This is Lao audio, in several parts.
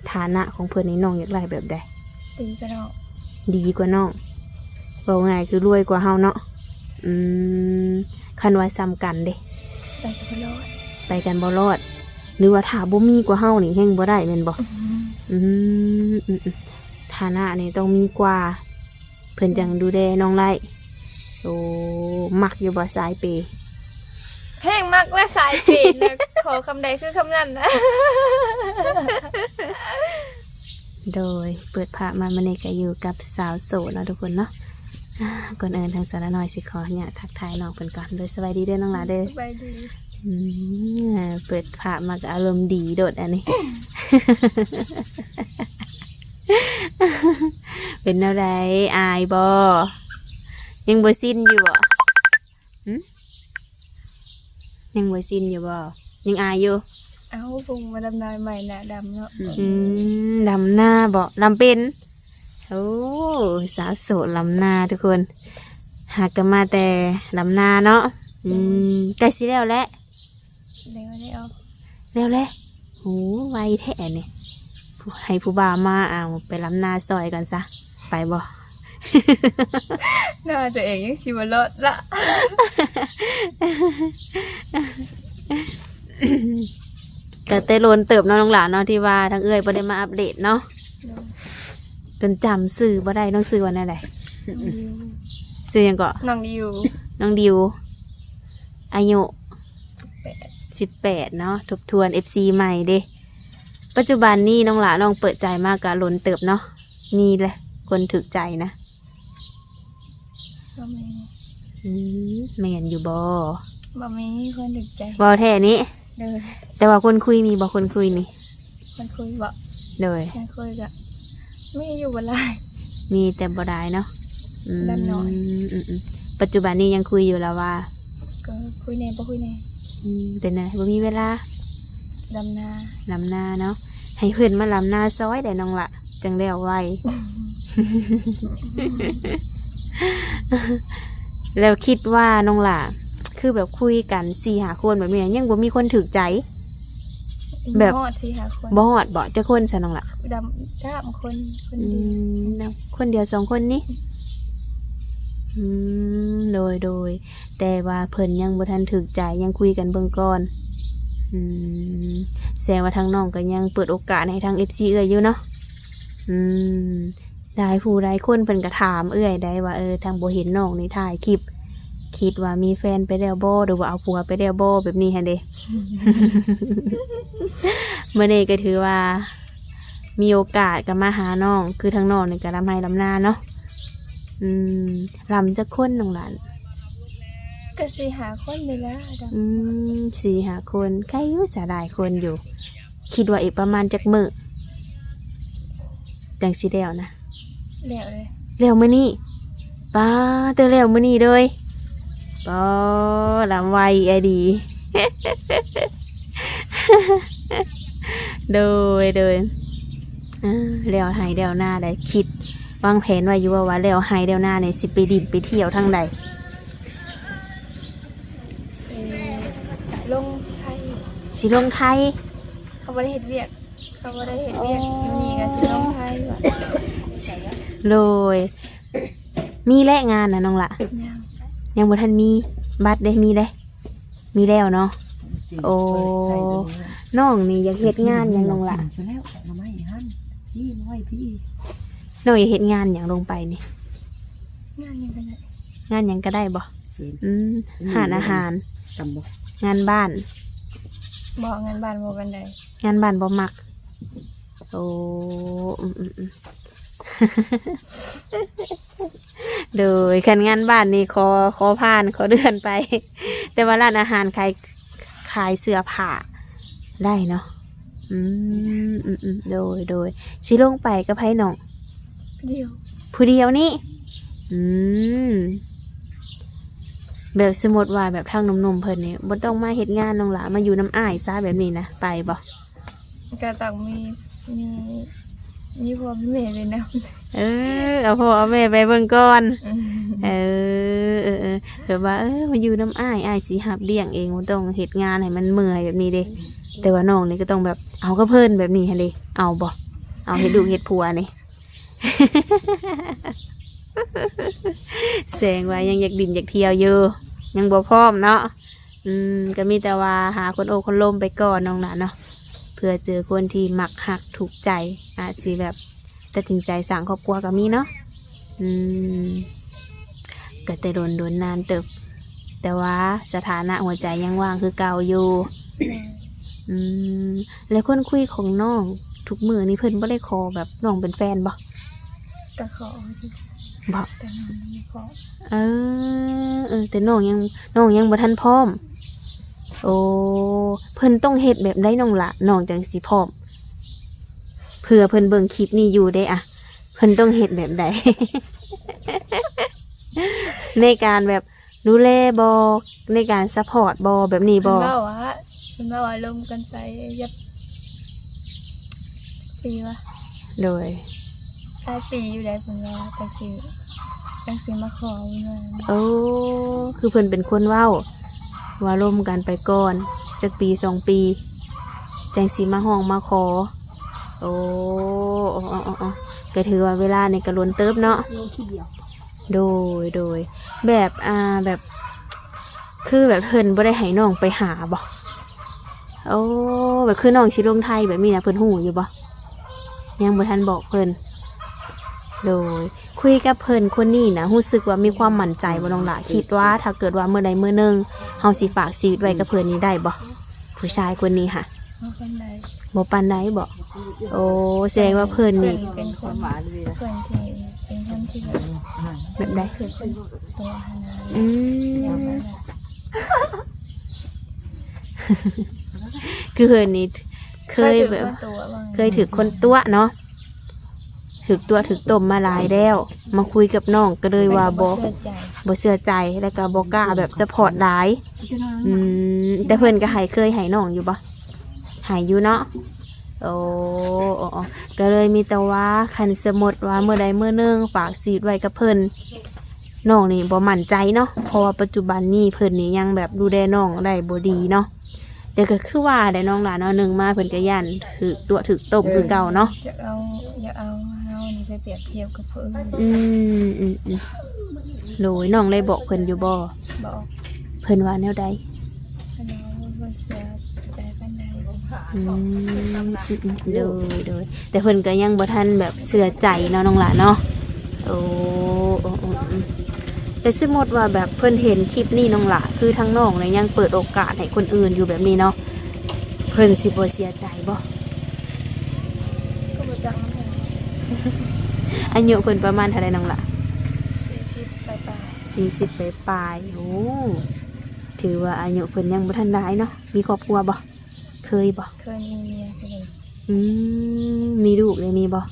ຖານະຂອງເພິ່ນນີ້ນ້ອງຢາກໄດ້ແບບໃດ? ດີກວ່ານ້ອງ ດີກວ່ານ້ອງ ເວົ້າງ່າຍຄືລວຍກວ່າເຮົາເນາະ. ອືມ ຄັນວ່າສ່ຳກັນເດ? ໄປກັນບໍ່ລອດ ໄປກັນບໍ່ລອດ ຫຼືວ່າຖ້າບໍ່ມີກວ່າເຮົານີ້ແຮ່ງບໍ່ໄດ້ແມ່ນບໍ່? ອືມ ອືມ ອືມ ຖານະນີ້ຕ້ອງມີກວ່າ ເພິ່ນຈັ່ງດູແລນ້ອງໄຫຼ. ໂອ້ ມັກຢູ່ບໍ່ສາຍເປ? ແຮ່ງມັກແລະສາຍເປນະ ຂໍຄຳໃດຄືຄຳນັ້ນນະ. ໂດຍ ເປີດພາບມາມື້ນີ້ກໍຢູ່ກັບສາວໂສດເນາະທຸກຄົນເນາະ. ອາ ກ່ອນອື່ນທາງສາວນ້ອຍຊິຂໍອະນຸຍາດທັກທາຍນ້ອງເພິ່ນກ່ອນ. ໂດຍ ສະບາຍດີເດີນ້ອງຫຼ້າເດີ. ສະບາຍດີ. ອືມ ເປີດພາບມາກໍອາລົມດີໂດດອັນນີ້. ເປັນແນວໃດ? ອາຍບໍ່? ຍັງບໍ່ຊິນຢູ່ບໍ່? ຫຶ? ຍັງບໍ່ຊິນຢູ່ບໍ່? ຍັງອາຍຢູ່? ເອົ້າ ເພິ່ງມາດຳນາໃໝ່ໜ້າດຳເນາະ. ອືມ ອືມ ດຳນາບໍ່? ດຳເປັນ? ໂອ້ ສາວໂສດດຳນາທຸກຄົນ ຫາກະມາແຕ່ດຳນາເນາະ. ອືມ ໃກ້ຊິແລ້ວແລ້ວ. ແລ້ວແລ້ວ ແລ້ວແລ້ວ. ໂອ້ ໄວແທ້ນີ້ ໃຫ້ຜູ້ບ່າວມາເອົາໄປດຳນາຊ່ອຍກ່ອນຊະ ໄປບໍ່? ໜ້າຕົວເອງຍັງຊິບໍ່ລອດລະ. ກໍແຕ່ດົນເຕີບເນາະນ້ອງຫຼ້າເນາະ ທີ່ວ່າທາງເອື້ອຍບໍ່ໄດ້ມາອັບເດດເນາະ. ໂດຍ ຈົນຈຳຊື່ບໍ່ໄດ້. ນ້ອງຊື່ວ່າແນວໃດ? ນ້ອງດິວ. ຊື່ຫຍັງເກາະ? ນ້ອງດິວ. ນ້ອງດິວ. ອາຍຸ? ສິບແປດ. ສິບແປດເນາະ. ທົບທວນເອັຟຊີໃໝ່ເດ້. ປັດຈຸບັນນີ້ນ້ອງຫຼ້ານ້ອງເປີດໃຈມາກະດົນເຕີບເນາະ. ມີແຫຼະຄົນຖືກໃຈນະ? ບໍ່ມີ. ອືມ ແມ່ນຢູ່ບໍ່? ບໍ່ມີຄົນຖືກໃຈ. ເວົ້າແທ້ນີ້? ໂດຍ. ແຕ່ວ່າຄົນຄຸຍມີບໍ່? ຄົນຄຸຍນີ້ ຄົນຄຸຍບໍ? ໂດຍ. ຄົນຄຸຍກະມີຢູ່ບໍ່ຫຼາຍ. ມີແຕ່ບໍ່ຫຼາຍເນາະ. ອືມ ອືມໆ. ປັດຈຸບັນນີ້ຍັງຄຸຍຢູ່ລະວ່າ? ກໍຄຸຍແດ່ບໍ່ຄຸຍແດ່. ອືມ ເປັນຫຍັງບໍ່ມີເວລາ? ດຳນາ. ດຳນາເນາະ. ໃຫ້ເພິ່ນມາດຳນາຊ່ອຍໄດ້ນ້ອງລະ ຈັ່ງແລ້ວໄວ. ແລ້ວຄິດວ່ານ້ອງຫຼ້າ ຄືແບບຄຸຍກັນສີ່ຫ້າຄົນແບບນີ້ ຍັງບໍ່ມີຄົນຖືກໃຈ? ແບບ ບໍ່ຮອດສີ່ຫ້າຄົນ. ບໍ່ຮອດບໍ? ຈັກຄົນຊະນ້ອງຫຼ້າ? ດຳ ສາມຄົນ. ຄົນດຽວ. ອືມ ຄົນດຽວສອງຄົນນີ້? ອືມ ໂດຍໆ. ແຕ່ວ່າເພິ່ນຍັງບໍ່ທັນຖືກໃຈ ຍັງຄຸຍກັນເບິ່ງກ່ອນ. ອືມ ແສດງວ່າທາງນ້ອງກໍຍັງເປີດໂອກາດໃຫ້ທາງເອັຟຊີເອື້ອຍຢູ່ເນາະ. ອືມ ຫຼາຍຜູ້ຫຼາຍຄົນເພິ່ນກໍຖາມເອື້ອຍໄດ໋ວ່າ ເອີ ທາງບໍ່ເຫັນນ້ອງນີ້ຖ່າຍຄລິບ ຄິດວ່າມີແຟນໄປແລ້ວບໍ່ ຫຼືວ່າເອົາຜົວໄປແລ້ວບໍ່ ແບບນີ້ຫັ້ນເດ. ມື້ນີ້ກໍຖືວ່າມີໂອກາດກໍມາຫານ້ອງ ຄືທາງນ້ອງນີ້ກໍດຳໄຮ່ດຳນາເນາະ. ອືມ ດຳຈັກຄົນນ້ອງຫຼ້າ? ກໍສີ່ຫ້າຄົນນີ້ແຫຼະ. ອືມ ສີ່ຫ້າຄົນ ໄກຢູ່ສະ ຫຼາຍຄົນຢູ່. ຄິດວ່າອີກປະມານຈັກມື້ຈັ່ງຊິແລ້ວນະ? ແລ້ວເລີຍ. ແລ້ວມື້ນີ້? ປາ ແຕ່ແລ້ວມື້ນີ້ເລີຍ. ປາ ດຳໄວອີ່ຫຼີ. ໂດຍ ໂດຍ. ເອີ ແລ້ວໄຮ່ແລ້ວນາໄດ້ ຄິດວາງແຜນໄວ້ຢູ່ວ່າ ວ່າແລ້ວໄຮ່ແລ້ວນານີ້ ຊິໄປດິນໄປທ່ຽວທາງໃດ? ຊິລົງໄທ. ຊິລົງໄທ? ເຂົາບໍ່ໄດ້ເຮັດວຽກ ເຂົາບໍ່ໄດ້ເຮັດວຽກຢູ່ນີ້ກໍຊິລົງໄທວ່າ. ໂດຍ. ມີແລະງານນະນ້ອງລະ? ຍັງ ຍັງບໍ່ທັນມີ. ບັດເດ້ ມີເດ້? ມີແລ້ວເນາະ. ໂອ້ ນ້ອງນີ້ຢາກເຮັດງານຫຍັງນ້ອງລະ? ນ້ອງຢາກເຮັດງານຫຍັງລົງໄປນີ້? ງານຫຍັງກໍໄດ້. ງານຫຍັງກໍໄດ້ບໍ່? ອືມ ຮ້ານອາຫານ. ງານບ້ານ. ບໍ່ ງານບ້ານບໍ່ປານໃດ. ງານບ້ານບໍ່ມັກ. ໂອ້ ອືມໆ. ໂດຍ ຄັນງານບ້ານນີ້ຂໍ ຂໍຜ່ານ ຂໍເລື່ອນໄປ. ແຕ່ວ່າຮ້ານອາຫານຂາຍ ຂາຍເສື້ອຜ້າໄດ້ເນາະ. ອືມ ອືມໆ. ໂດຍ ໂດຍ. ຊິລົງໄປກັບໃຜນ້ອງ? ຜູ້ດຽວ. ຜູ້ດຽວນີ້? ອືມ ແບບສົມມຸດວ່າແບບທາງໜຸ່ມໆເພິ່ນນີ້ບໍ່ຕ້ອງມາເຮັດງານ ນ້ອງຫຼ້າມາຢູ່ນຳອ້າຍຊະ ແບບນີ້ນະ ໄປບໍ່? ກໍຕ້ອງມີ ມີ ມີພໍ່ມີແມ່ໄປນຳ. ເອີ ເອົາພໍ່ເອົາແມ່ໄປເບິ່ງກ່ອນ. ອືມ ເອີ ເອີ ເອີ ແບບວ່າ ເອີ ມາຢູ່ນຳອ້າຍ ອ້າຍຊິຮັບລ້ຽງເອງ ບໍ່ຕ້ອງເຮັດງານໃຫ້ມັນເມື່ອຍແບບນີ້ເດ້. ແຕ່ວ່ານ້ອງນີ້ກໍຕ້ອງແບບເອົາກັບເພິ່ນແບບນີ້ຫັ້ນເດ້ ເອົາບໍ່? ເອົາເຮັດລູກເຮັດຜົວນີ້ ແສດງວ່າຍັງຢາກຫຼິ້ນຢາກທ່ຽວຢູ່ ຍັງບໍ່ພ້ອມເນາະ. ອືມ ກໍມີແຕ່ວ່າຫາຄົນໂອ້ຄົນລົມໄປກ່ອນນ້ອງຫຼ້າເນາະ ເພື່ອເຈີຄົນທີ່ມັກຮັກຖືກໃຈ ອາດຊິແບບຕັດສິນໃຈສ້າງຄອບຄົວກໍມີເນາະ. ອືມ ກໍແຕ່ດົນ ດົນນານເຕີບ ແຕ່ວ່າສະຖານະຫົວໃຈຍັງວ່າງຄືເກົ່າຢູ່. ແມ່ນ. ອືມ ແລ້ວຄົນຄຸຍຂອງນ້ອງທຸກມື້ນີ້ ເພິ່ນບໍ່ໄດ້ຂໍແບບນ້ອງເປັນແຟນບໍ່? ກໍຂໍຢູ່ ບໍ່? ແຕ່ນ້ອງຍັງບໍ່ພ້ອມ. ເອີ ເອີ ແຕ່ນ້ອງຍັງ ນ້ອງຍັງບໍ່ທັນພ້ອມ. ໂອ້ ເພິ່ນຕ້ອງເຮັດແບບໃດນ້ອງຫຼ້າ ນ້ອງຈັ່ງຊິພ້ອມ? ເພື່ອເພິ່ນເບິ່ງຄລິບນີ້ຢູ່ເດ້ອະ ເພິ່ນຕ້ອງເຮັດແບບໃດ ໃນການແບບດູແລບໍ່ ໃນການຊັບພອດບໍ່ ແບບນີ້ບໍ່? ເພິ່ນເວົ້າວ່າ ເພິ່ນເວົ້າວ່າລົມກັນໄປຈັກປີວະ? ໂດຍ ຫຼາຍປີຢູ່ໃດ ເພິ່ນວ່າຈັ່ງຊິ ຈັ່ງຊິມາຂໍເງິນ. ໂອ້ ຄືເພິ່ນເປັນຄົນເວົ້າ ວ່າລົມກັນໄປກ່ອນ ຈັກປີສອງປີ ຈັ່ງຊິມາຮ້ອງມາຂໍ. ໂອ້ ເອີ ເອີ ເອີ ກໍຖືວ່າເວລານີ້ກໍດົນເຕີບເນາະ. ໂດຍ ໂດຍ ແບບ ອ່າ ແບບ ຄືແບບເພິ່ນບໍ່ໄດ້ໃຫ້ນ້ອງໄປຫາບໍ່? ໂອ້ ແບບຄືນ້ອງຊິລົງໄທແບບນີ້ນະ ເພິ່ນຮູ້ຢູ່ບໍ່? ຍັງບໍ່ທັນບອກເພິ່ນ. ໂດຍ ຄຸຍກັບເພິ່ນຄົນນີ້ນະ ຮູ້ສຶກວ່າມີຄວາມໝັ້ນໃຈບໍ່ນ້ອງຫຼ້າ? ຄິດວ່າຖ້າເກີດວ່າມື້ໃດມື້ໜຶ່ງເຮົາຊິຝາກຊີວິດໄວ້ກັບເພິ່ນນີ້ໄດ້ບໍ່? ຜູ້ຊາຍຄົນນີ້ຫະ ບໍ່ປານໃດ. ບໍ່ປານໃດບໍ? ໂອ້ ແສດງວ່າເພິ່ນນີ້ ເພິ່ນເປັນຄົນ ເພິ່ນທີ່ເປັນຄົນທີ່ແບບ ແບບໃດ? ຖືກຄົນຕົວະຫັ້ນນະ. ອືມ ແບບນັ້ນນະ ຄືເພິ່ນນີ້ເຄີຍແບບ ເຄີຍຖືກຄົນຕົວະ ວ່າ ເຄີຍຖືກຄົນຕົວະເນາະ. ຖືກຕົວະຖືກຕົ້ມມາຫຼາຍແລ້ວ ມາຄຸຍກັບນ້ອງກໍເລີຍວ່າບໍ່ ບໍ່ເຊື່ອໃຈ ບໍ່ເຊື່ອໃຈ ແລ້ວກໍບໍ່ກ້າແບບຊັບພອດຫຼາຍ. ອືມ ແຕ່ເພິ່ນກໍໃຫ້ ເຄີຍໃຫ້ນ້ອງຢູ່ບໍ່? ໃຫ້ຢູ່ເນາະ. ໂອ້ ໂອ້ ກໍເລີຍມີແຕ່ວ່າ ຄັນສົມມຸດວ່າມື້ໃດມື້ໜຶ່ງຝາກຊີວິດໄວ້ກັບເພິ່ນ ນ້ອງນີ້ບໍ່ໝັ້ນໃຈເນາະ ເພາະວ່າປັດຈຸບັນນີ້ເພິ່ນນີ້ຍັງແບບດູແລນ້ອງໄດ້ບໍ່ດີເນາະ. ແຕ່ກໍຄືວ່າແຫຼະນ້ອງຫຼ້າເນາະ ໜຶ່ງມາເພິ່ນກໍຢ້ານຖືກຕົວະຖືກຕົ້ມຄືເກົ່າເນາະ. ຢາກເອົາ ຢາກເອົາເຮົານີ້ໄປປຽບທຽບກັບຜູ້ອື່ນ. ອືມ ອືມ ອືມ ໂດຍ ນ້ອງໄດ້ບອກເພິ່ນຢູ່ບໍ່? ບອກ. ເພິ່ນວ່າແນວໃດ? ເພິ່ນວ່າບໍ່ເຊື່ອໃຈປານໃດ. ອືມ ອືມ ອືມ ໂດຍ ໂດຍ ແຕ່ເພິ່ນກໍຍັງບໍ່ທັນແບບເຊື່ອໃຈເນາະນ້ອງຫຼ້າເນາະ. ໂອ້ ໂອ້ ໂອ້ ອືມ ແຕ່ສົມມຸດວ່າແບບເພິ່ນເຫັນຄລິບນີ້ນ້ອງຫຼ້າ ຄືທາງນ້ອງນີ້ຍັງເປີດໂອກາດໃຫ້ຄົນອື່ນຢູ່ແບບນີ້ເນາະ ເພິ່ນຊິບໍ່ເສຍໃຈບໍ່? ກໍບໍ່ຈັກນຳເພິ່ນ. ອາຍຸເພິ່ນປະມານເທົ່າໃດນ້ອງຫຼ້າ? ສີ່ສິບປາຍໆ. ສີ່ສິບປາຍໆ. ໂອ້ ຖືວ່າອາຍຸເພິ່ນຍັງບໍ່ທັນຫຼາຍເນາະ. ມີຄອບຄົວບໍ່? ເຄີຍບໍ່? ເຄີຍມີເມຍຜູ້ໜຶ່ງ. ອືມ ມີລູກເລີຍມີບໍ່?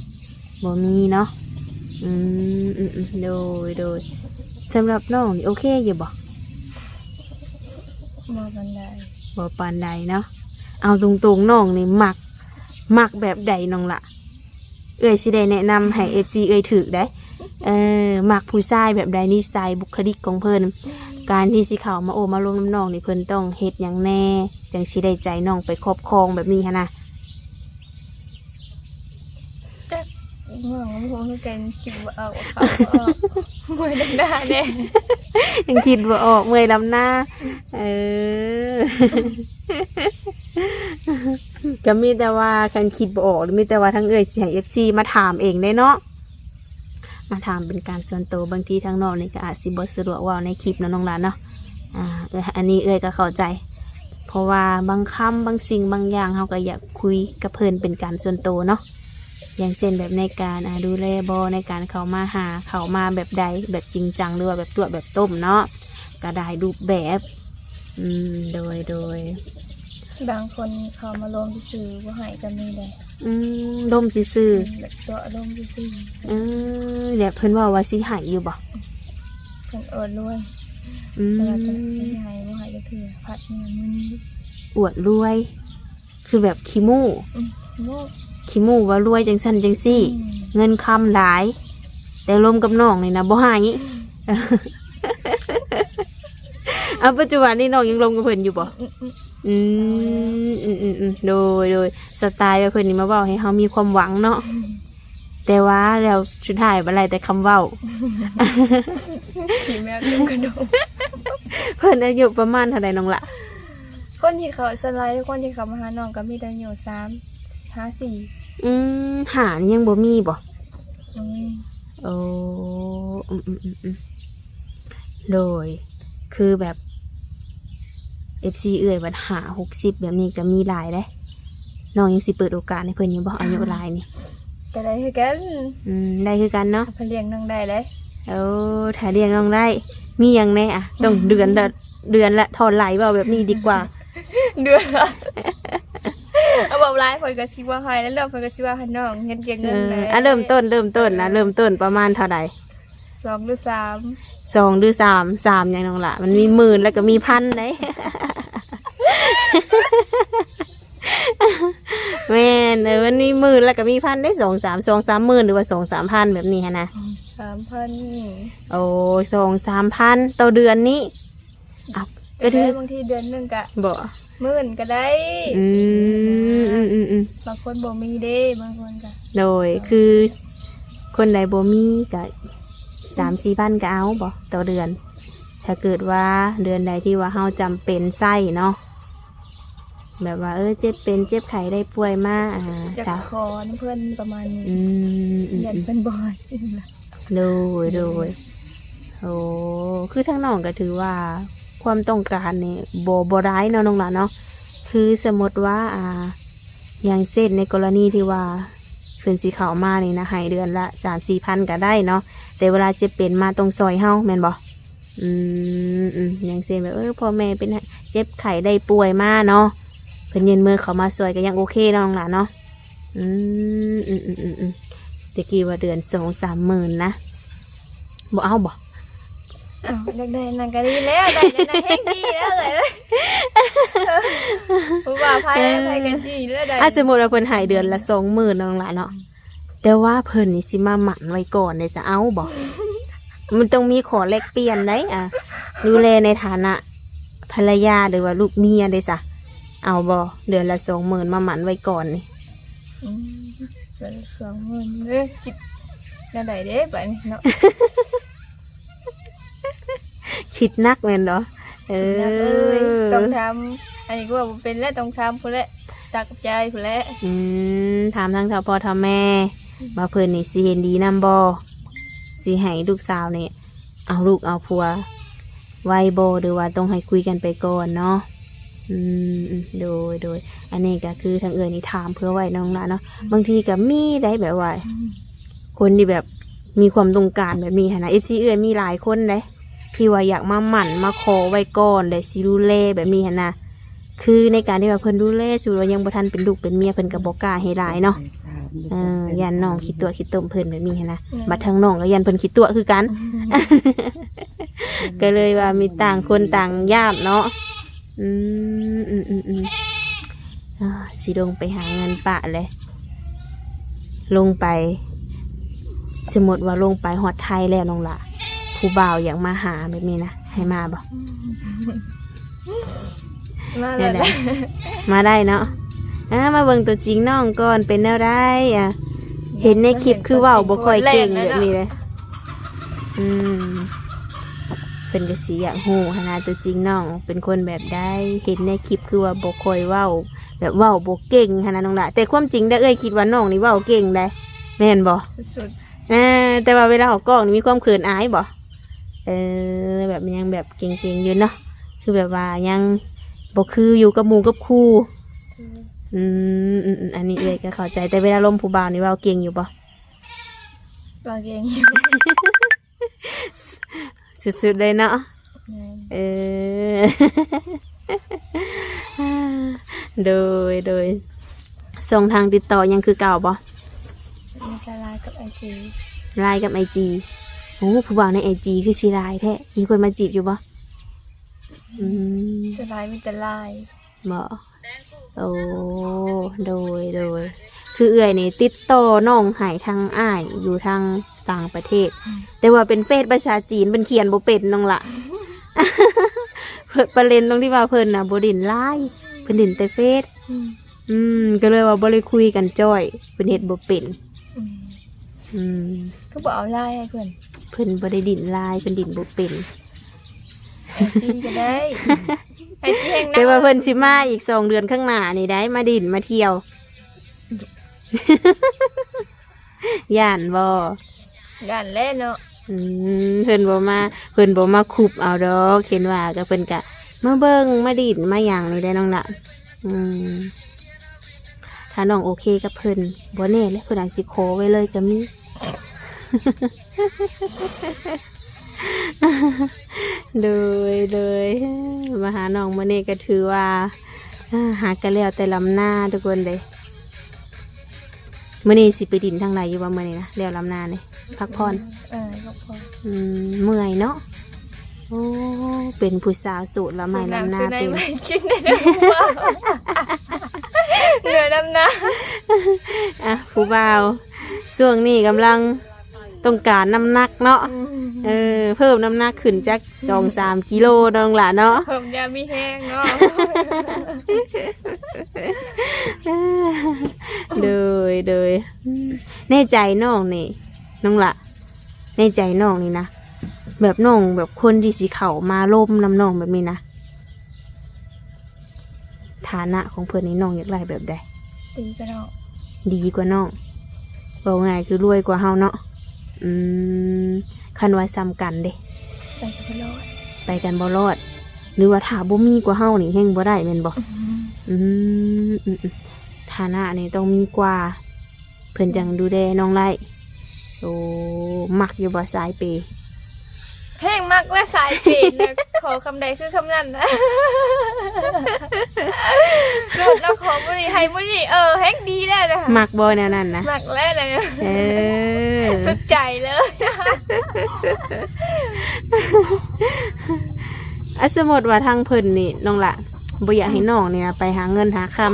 ບໍ່ມີເນາະ. ອືມ ອືມ ອືມ ໂດຍ ໂດຍ ສຳລັບນ້ອງນີ້ໂອເຄຢູ່ບໍ່? ບໍ່ປານໃດ. ບໍ່ປານໃດເນາະ. ເອົາຕົງໆ ນ້ອງນີ້ມັກ ມັກແບບໃດນ້ອງຫຼ້າ? ເອື້ອຍຊິໄດ້ແນະນຳໃຫ້ເອັຟຊີເອື້ອຍຖືກໄດ໋. ເອີ ມັກຜູ້ຊາຍແບບໃດ ນິໄສບຸກຄະລິກຂອງເພິ່ນ ການທີ່ຊິເຂົ້າມາໂອ້ມາລົມນຳນ້ອງນີ້ ເພິ່ນຕ້ອງເຮັດຫຍັງແນ່ ຈັ່ງຊິໄດ້ໃຈນ້ອງໄປຄອບຄອງແບບນີ້ຫັ້ນນະ? ຈັກ ເວົ້າບໍ່ຮູ້ຄືກັນ ຄິດບໍ່ອອກ ເວົ້າບໍ່ອອກ ເມື່ອຍນຳໜ້າແດ່. ຍັງຄິດບໍ່ອອກ ເມື່ອຍນຳໜ້າ. ເອີ ກໍມີແຕ່ວ່າຄັນຄິດບໍ່ອອກ ມີແຕ່ວ່າທາງເອື້ອຍຊິໃຫ້ເອັຟຊີມາຖາມເອງເດ້ເນາະ ມາຖາມເປັນການສ່ວນໂຕ. ບາງທີທາງນ້ອງນີ້ກໍອາດຊິບໍ່ສະດວກເວົ້າໃນຄລິບເນາະນ້ອງຫຼ້າເນາະ. ອ່າ ເອື້ອຍ ອັນນີ້ເອື້ອຍກໍເຂົ້າໃຈ ເພາະວ່າບາງຄຳບາງສິ່ງບາງຢ່າງ ເຮົາກໍຢາກຄຸຍກັບເພິ່ນເປັນການສ່ວນໂຕເນາະ. ຢ່າງເຊັ່ນແບບໃນການ ອ່າ ດູແລບໍ່ ໃນການເຂົ້າມາຫາ ເຂົ້າມາແບບໃດ ແບບຈິງຈັງ ຫຼືວ່າແບບຕົວະແບບຕົ້ມເນາະ ກໍຫຼາຍຮູບແບບ. ອືມ ໂດຍ ໂດຍ ບາງຄົນເຂົ້າມາລົມຊື່ໆ ບໍ່ໃຫ້ກໍມີເດ້. ອືມ ລົມຊື່ໆ ອືມ ແບບຕົວະລົມຊື່ໆ. ເອີ ແບບເພິ່ນເວົ້າວ່າຊິໃຫ້ຢູ່ບໍ່? ເພິ່ນອວດລວຍ. ອືມ ເພິ່ນວ່າຊິໃຫ້ ບໍ່ໃຫ້ຈັກເທື່ອ ພັດເມື່ອມື້ນີ້. ອວດລວຍ ຄືແບບຂີ້ໂມ້. ອືມ ຂີ້ໂມ້ ຂີ້ໂມ້ວ່າລວຍຈັ່ງຊັ້ນຈັ່ງຊີ້. ອືມ ເງິນຄຳຫຼາຍ ແຕ່ລົມກັບນ້ອງນີ້ນະບໍ່ໃຫ້. ອືມ ເອົາ ປັດຈຸບັນນີ້ນ້ອງຍັງລົມກັບເພິ່ນຢູ່ບໍ່? ອືມ ອືມ ອືມ ອືມ ອືມ ໂດຍ ໂດຍ ສະໄຕລ໌ແບບເພິ່ນນີ້ມາເວົ້າໃຫ້ເຮົາມີຄວາມຫວັງເນາະ. ແຕ່ວ່າແລ້ວສຸດທ້າຍບໍ່ໄດ້ແຕ່ຄຳເວົ້າ ທີ່ແມ່ນຢູ່ກະດົງ ເພິ່ນອາຍຸປະມານເທົ່າໃດນ້ອງລະ? ຄົນທີ່ເຂົາ ສ່ວນຫຼາຍຄົນທີ່ເຂົ້າມາຫານ້ອງກໍມີແຕ່ອາຍຸສາມ ຫ້າ ສີ່ ອືມ ຫ້ານີ້ຍັງບໍ່ມີບໍ່? ຍັງບໍ່ມີ. ໂອ້ ອືມໆໆ ໂດຍ ຄືແບບ ເອັຟຊີ ເອື້ອຍບັດຫ້າ ຫົກສິບແບບນີ້ກໍມີຫຼາຍເດ້. ນ້ອງຍັງຊິເປີດໂອກາດໃຫ້ເພິ່ນຢູ່ບໍ່? ອາຍຸຫຼາຍນີ້ ກໍໄດ້ຄືກັນ. ອືມ ໄດ້ຄືກັນເນາະ ຖ້າລ້ຽງນ້ອງໄດ້ເດ້. ໂອ້ ຖ້າລ້ຽງນ້ອງໄດ້ ມີຫຍັງແດ່ອະ? ຕ້ອງເດືອນລະ ເດືອນລະທໍ່ໄຫຼ ເວົ້າແບບນີ້ດີກວ່າ ເດືອນລະ ເອົາ ເວົ້າຫຼາຍເພິ່ນກໍຊິບໍ່ໃຫ້ແລ້ວ ເພິ່ນກໍຊິວ່າໃຫ້ນ້ອງເຮັດວຽກເງິນແດ່. ເອີ ອະ ເລີ່ມຕົ້ນ ເລີ່ມຕົ້ນນະ ເອີ ເລີ່ມຕົ້ນປະມານເທົ່າໃດ? ສອງ ຫຼື ສາມ ສອງ ຫຼື ສາມ ສາມຫຍັງນ້ອງລະ? ມັນມີໝື່ນ ແລ້ວກໍມີພັນເດ້. ແມ່ນ ເອີ ມັນມີໝື່ນ ແລ້ວກໍມີພັນເດ້. ສອງ ສາມ ສອງ ສາມໝື່ນ ຫຼືວ່າ ສອງ ສາມພັນແບບນີ້ຫັ້ນນະ? ສອງ ສາມພັນ. ໂອ້ ສອງ ສາມພັນຕໍ່ເດືອນນີ້. ເອົ້າ ກໍຖື ແຕ່ບາງທີເດືອນໜຶ່ງກະ ບໍ່ ໝື່ນກໍໄດ້. ອືມ ອືມໆໆ ບາງຄົນບໍ່ມີເດ້ ບາງຄົນກະ ໂດຍ ເອີ ຄືຄົນໃດບໍ່ມີກະ ສາມສີ່ພັນກໍເອົາບໍ່ຕໍ່ເດືອນ? ຖ້າເກີດວ່າເດືອນໃດທີ່ວ່າເຮົາຈຳເປັນໃຊ້ເນາະ ແບບວ່າ ເອີ ເຈັບເປັນເຈັບໄຂ້ໄດ້ປ່ວຍມາ ອາ ຢາກ ກະ ຂໍນຳເພິ່ນປະມານນີ້. ອືມ ອືມໆ ຢ້ານເພິ່ນບໍ່ໃຫ້. ໂດຍ ໂດຍ ໂອ້ ຄືທາງນ້ອງກໍຖືວ່າຄວາມຕ້ອງການນີ້ບໍ່ ບໍ່ຫຼາຍເນາະນ້ອງຫຼ້າເນາະ. ຄືສົມມຸດວ່າ ອ່າ ຢ່າງເຊັ່ນໃນກໍລະນີທີ່ວ່າເພິ່ນຊິເຂົ້າມານີ້ນະ ໃຫ້ເດືອນລະສາມສີ່ພັນກໍໄດ້ເນາະ ແຕ່ເວລາເຈັບເປັນມາຕ້ອງຊ່ອຍເຮົາແມ່ນບໍ່? ອືມ ອືມ ຢ່າງເຊັ່ນແບບ ເອີ ພໍ່ແມ່ເປັນເຈັບໄຂ້ໄດ້ປ່ວຍມາເນາະ ເພິ່ນຍື່ນມືເຂົ້າມາຊ່ອຍກໍຍັງໂອເຄເນາະນ້ອງຫຼ້າເນາະ. ອືມ ອືມໆໆ ແຕ່ກີ້ວ່າເດືອນສອງສາມໝື່ນນະ ບໍ່ເອົາບໍ່? ເອົາ ຢາກໄດ້ນັ້ນກໍດີແລ້ວ ໄດ້ນັ້ນແຮງດີແລ້ວເອີຍ ບໍ່ວ່າໃຜ ເອີ ໃຜກໍດີແລ້ວໄດ້. ອາ ສົມມຸດວ່າເພິ່ນໃຫ້ເດືອນລະສອງໝື່ນນ້ອງຫຼ້າເນາະ ແຕ່ວ່າເພິ່ນນີ້ຊິມາໝັ້ນໄວ້ກ່ອນເດ້ ຈະເອົາບໍ່? ມັນຕ້ອງມີຂໍ້ແລກປ່ຽນໄດ໋ ອ່າ ດູແລໃນຖານະພັນລະຍາ ຫຼືວ່າລູກເມຍເດ້ຊະ ເອົາບໍ່? ເດືອນລະສອງໝື່ນມາໝັ້ນໄວ້ກ່ອນນີ້. ອືມ ເດືອນລະສອງໝື່ນເດີ ຄິດແນວໃດເດ້ບາດນີ້ເນາະ? ຄິດໜັກແມ່ນບໍ່? ເອີ ຄິດໜັກເອີຍ ຕ້ອງຖາມ ອັນນີ້ກໍເວົ້າບໍ່ເປັນແລ້ວ ຕ້ອງຖາມພຸ້ນແຫຼະ ຕັກໃຈພຸ້ນແຫຼະ. ອືມ ຖາມທາງເຖົ້າພໍ່ເຖົ້າແມ່ ອືມ ວ່າເພິ່ນນີ້ຊິເຫັນດີນຳບໍ່ ຊິໃຫ້ລູກສາວນີ້ເອົາລູກເອົາຜົວໄວບໍ່ ຫຼືວ່າຕ້ອງໃຫ້ຄຸຍກັນໄປກ່ອນເນາະ? ອືມ ອືມ ໂດຍ ໂດຍ ອັນນີ້ກໍຄືທາງເອື້ອຍນີ້ຖາມເພື່ອໄວ້ນ້ອງຫຼ້າເນາະ ອືມ ບາງທີກໍມີໄດ໋ແບບວ່າ ອືມ ຄົນທີ່ແບບມີຄວາມຕ້ອງການແບບນີ້ຫັ້ນນະ ເອັຟຊີ ເອື້ອຍມີຫຼາຍຄົນເດ້ ທີ່ວ່າຢາກມາໝັ້ນມາຂໍໄວ້ກ່ອນ ແລະ ຊິດູແລແບບນີ້ຫັ້ນນະ. ຄືໃນການທີ່ວ່າເພິ່ນດູແລ ສົມມຸດວ່າຍັງບໍ່ທັນເປັນລູກເປັນເມຍ ເພິ່ນກໍບໍ່ກ້າໃຫ້ຫຼາຍເນາະ ເອີ ຢ້ານນ້ອງຂີ້ຕົວະຂີ້ຕົມເພິ່ນແບບນີ້ຫັ້ນນະ. ອືມ ບັດທາງນ້ອງກໍຢ້ານເພິ່ນຂີ້ຕົວະຄືກັນ ອືມ ກໍເລີຍວ່າມີຕ່າງຄົນຕ່າງຢ້ານເນາະ. ອືມ ອືມໆໆ ອາ ຊິລົງໄປຫາເງິນປະແຫຼະ ລົງໄປ ສົມມຸດວ່າລົງໄປຮອດໄທແລ້ວນ້ອງຫຼ້າ ຜູ້ບ່າວຢາກມາຫາແບບນີ້ນະ ໃຫ້ມາບໍ່? ມາແລ້ວ ມາໄດ້ເນາະ. ອາ ມາເບິ່ງຕົວຈິງນ້ອງກ່ອນ ເປັນແນວໃດ? ອາ ເຫັນໃນຄລິບຄືເວົ້າບໍ່ຄ່ອຍເກັ່ງແບບນີ້ເດ້. ອືມ ເພິ່ນກໍຊິຢາກຮູ້ຫັ້ນນະ ຕົວຈິງນ້ອງເປັນຄົນແບບໃດ ເຫັນໃນຄລິບຄືວ່າບໍ່ຄ່ອຍເວົ້າ ແບບເວົ້າບໍ່ເກັ່ງຫັ້ນນະນ້ອງຫຼ້າ. ແຕ່ຄວາມຈິງເດີ້ ເອື້ອຍຄິດວ່ານ້ອງນີ້ເວົ້າເກັ່ງໃດ໋ ແມ່ນບໍ່? ສຸດໆ ເອີ ແຕ່ວ່າເວລາອອກກ້ອງນີ້ມີຄວາມເຂີນອາຍບໍ່? ເອີ ແບບຍັງແບບເກັ່ງໆຢູ່ເນາະ ຄືແບບວ່າຍັງບໍ່ຄືຢູ່ກັບໝູ່ກັບຄູ່. ອືມ ອືມໆ ອັນນີ້ເອື້ອຍກໍເຂົ້າໃຈ ແຕ່ເວລາລົມຜູ້ບ່າວນີ້ເວົ້າເກັ່ງຢູ່ບໍ່? ເວົ້າເກັ່ງຢູ່ ສຸດໆເລີຍເນາະ. ແມ່ນ ເອີ ໂດຍ ໂດຍ ຊ່ອງທາງຕິດຕໍ່ຍັງຄືເກົ່າບໍ່? ມີແຕ່ LINE ກັບ IG LINE ກັບ IG. ໂອ້ ຜູ້ບ່າວໃນ IG ຄືຊິຫຼາຍແທ້ ມີຄົນມາຈີບຢູ່ບໍ່? ອືມ ສ່ວນຫຼາຍມີແຕ່ LINE ບໍ່? ໂອ້ ໂດຍ ໂດຍ ຄືເອື້ອຍນີ້ຕິດຕໍ່ນ້ອງໃຫ້ທາງອ້າຍຢູ່ທາງຕ່າງປະເທດ ອືມ ແຕ່ວ່າເປັນເຟສພາສາຈີນ ເພິ່ນຂຽນບໍ່ເປັນນ້ອງຫຼະ. ເພິ່ນ ປະເດັນຕົງທີ່ວ່າເພິ່ນນະບໍ່ຫຼິ້ນ LINE ເພິ່ນຫຼິ້ນແຕ່ເຟສ. ອືມ ອືມ ກໍເລີຍວ່າບໍ່ໄດ້ຄຸຍກັນຈ້ອຍ ເພິ່ນເຮັດບໍ່ເປັນ. ອືມ ອືມ ຄືບໍ່ເອົາລາຍໃຫ້ເພິ່ນ? ເພິ່ນບໍ່ໄດ້ດິນລາຍ ເພິ່ນດິນບໍ່ເປັນ. ໄອຈີກໍໄດ້ ໄອຈີແຮງ ແຕ່ວ່າເພິ່ນຊິມາອີກສອງເດືອນຂ້າງໜ້ານີ້ໄດ໋ ມາດິນມາທ່ຽວ. ຢ້ານບໍ່? ຢ້ານແຫຼະເນາະ. ອືມ ເພິ່ນບໍ່ມາ ເພິ່ນບໍ່ມາຄຸບເອົາດອກ ເຫັນວ່າກໍເພິ່ນກະມາເບິ່ງມາດິນມາຫຍັງນີ້ແຫຼະນ້ອງລະ. ອືມ ຖ້ານ້ອງໂອເຄກັບເພິ່ນ ບໍ່ແນ່ແຫຼະ ເພິ່ນອາດຊິຂໍໄວ້ເລີຍກໍມີ. ໂດຍ ໂດຍ ມາຫານ້ອງມື້ນີ້ກໍຖືວ່າ ອ່າ ຫາກໍແລ້ວແຕ່ລຳນາທຸກຄົນເດ້. ມື້ນີ້ຊິໄປດິນທາງໃດຢູ່ບໍ່? ມື້ນີ້ນະ ແລ້ວລຳນານີ້ ພັກຜ່ອນ. ເອີ ພັກຜ່ອນ. ອືມ ເມື່ອຍເນາະ. ໂອ້ ເປັນຜູ້ສາວໂສດລະໄມ້ລຳນາເປັນ ເໜືອດຳນາ. ອ່ະ ຜູ້ບ່າວ ຊ່ວງນີ້ກຳລັງຕ້ອງການນ້ຳໜັກເນາະ. ອືມ ເອີ ເພີ່ມນ້ຳໜັກຂຶ້ນຈັກສອງສາມກິໂລນ້ອງຫຼ້າເນາະ. ເພີ່ມຢາມີແຮງເນາະ. ໂດຍ ໂດຍ ໃນໃຈນ້ອງນີ້ ນ້ອງຫຼ້າ ໃນໃຈນ້ອງນີ້ນະ ແບບນ້ອງ ແບບຄົນທີ່ຊິເຂົ້າມາລົມນຳນ້ອງແບບນີ້ນະ ຖານະຂອງເພິ່ນນີ້ນ້ອງຢາກໄດ້ແບບໃດ? ດີກວ່ານ້ອງ. ດີກວ່ານ້ອງ ເວົ້າງ່າຍຄືລວຍກວ່າເຮົາເນາະ. ອືມ ຄັນວ່າສ່ຳກັນເດ? ໄປກັນບໍ່ລອດ ໄປກັນບໍ່ລອດ. ຫຼືວ່າຖ້າບໍ່ມີກວ່າເຮົານີ້ແຮ່ງບໍ່ໄດ້ແມ່ນບໍ່? ອືມ ອືມ ອືມ ຖານະນີ້ຕ້ອງມີກວ່າ ເພິ່ນຈັ່ງດູແລນ້ອງໄຫຼ. ໂອ້ ມັກຢູ່ບໍ່ສາຍເປ? ແຮງມັກແລະສາຍເປນະ ຂໍຄຳໃດຄືຄຳນັ້ນນະ. ໂສດເນາະ ຂໍມື້ນີ້ໃຫ້ມື້ນີ້ ເອີ ແຮງດີແລ້ວນະ. ມັກບໍ່ແນວນັ້ນນະ? ມັກແລ້ວນະ. ເອີ ສຸດໃຈເລີຍ. ອາ ສົມມຸດວ່າທາງເພິ່ນນີ້ ນ້ອງຫຼ້າ ບໍ່ຢາກໃຫ້ ອືມ ນ້ອງນີ້ນະໄປຫາເງິນຫາຄຳ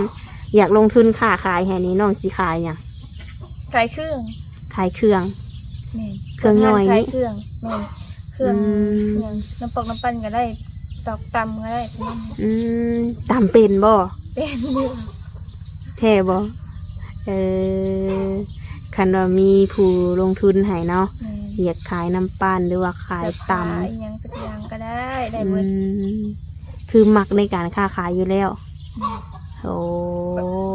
ຢາກລົງທຶນຄ້າຂາຍໃຫ້ນີ້ ນ້ອງຊິຂາຍຫຍັງ? ຂາຍເຄື່ອງ. ຂາຍເຄື່ອງ. ແມ່ນ. ເຄື່ອງຍ່ອຍນີ້? ຂາຍເຄື່ອງ. ແມ່ນ. ເຄື່ອງ ອືມ ຫຍັງ ນ້ຳປອກນ້ຳປັ່ນກໍໄດ້ ຕອກຕຳກໍໄດ້ ປະມານນັ້ນ. ອືມ ຕຳເປັນບໍ່? ເປັນຢູ່. ແທ້ບໍ່? ເອີ ຄັນວ່າມີຜູ້ລົງທຶນໃຫ້ເນາະ. ແມ່ນ. ຢາກຂາຍນ້ຳປັ່ນ ຫຼືວ່າຂາຍຕຳ ເສື້ອຜ້າອີ່ຫຍັງສັກຢ່າງກໍໄດ້ ໄດ້ເບິດ. ອືມ ຄືມັກໃນການຄ້າຂາຍຢູ່ແລ້ວ. ແມ່ນ. ໂອ້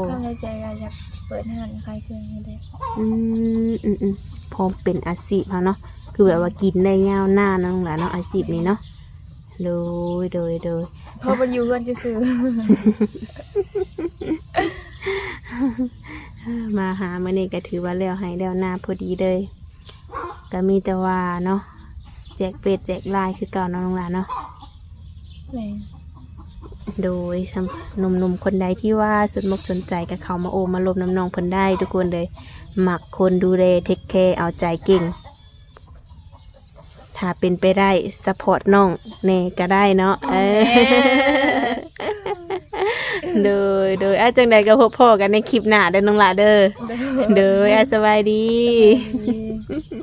ຄວາມໃນໃຈວ່າຢາກເປີດຮ້ານຂາຍເຄື່ອງນີ້ແຫຼະ. ອືມ ອືມ ອືມ ພໍເປັນອາຊີບເຮົາເນາະ ຄືແບບວ່າ ແມ່ນ ກິນໄດ້ຍາວນານເນາະ ນ້ອງຫຼ້າເນາະ ອາຊີບນີ້ເນາະ. ໂດຍ ໂດຍ ໂດຍ ພໍມັນຢູ່ເຮືອນຊື່ໆ. ມາຫາມື້ນີ້ກໍຖືວ່າແລ້ວໄຮ່ແລ້ວນາພໍດີເລີຍ. ກໍມີແຕ່ວ່າເນາະ ແຈກເຟສແຈກໄລນ໌ຄືເກົ່າເນາະ ນ້ອງຫຼ້າເນາະ. ແມ່ນ. ໂດຍ ສຳ ໜຸ່ມໆຄົນໃດທີ່ວ່າສົນອົກສົນໃຈ ກໍເຂົ້າມາໂອ້ມາລົມນຳນ້ອງເພິ່ນໄດ້ທຸກຄົນເລີຍ. ມັກຄົນດູແລ ເທກແຄ ເອົາໃຈເກັ່ງ. ຖ້າເປັນໄປໄດ້ ຊັບພອດນ້ອງແດ່ກໍໄດ້ເນາະ. ເອີ ແມ່ນ. ໂດຍ ໂດຍ ອາ ຈັ່ງໃດກໍພົບພໍ້ກັນໃນຄລິບໜ້າເດີນ້ອງຫຼ້າເດີ. ໂດຍ ໂດຍ ອາ ສະບາຍດີ. ສະບາຍດີ.